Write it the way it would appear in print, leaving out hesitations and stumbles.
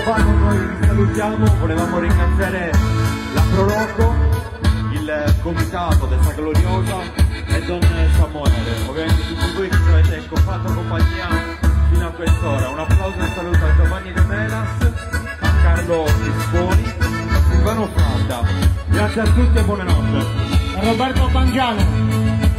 Mantovano noi vi salutiamo, volevamo ringraziare la Proloco, il comitato della Gloriosa e Don Samuele, ovviamente tutti voi che ci avete fatto compagnia fino a quest'ora. Un applauso e un saluto a Giovanni De Melas, a Carlo Crisponi, a Silvano Fadda. Grazie a tutti e buonanotte. Roberto Pangiano.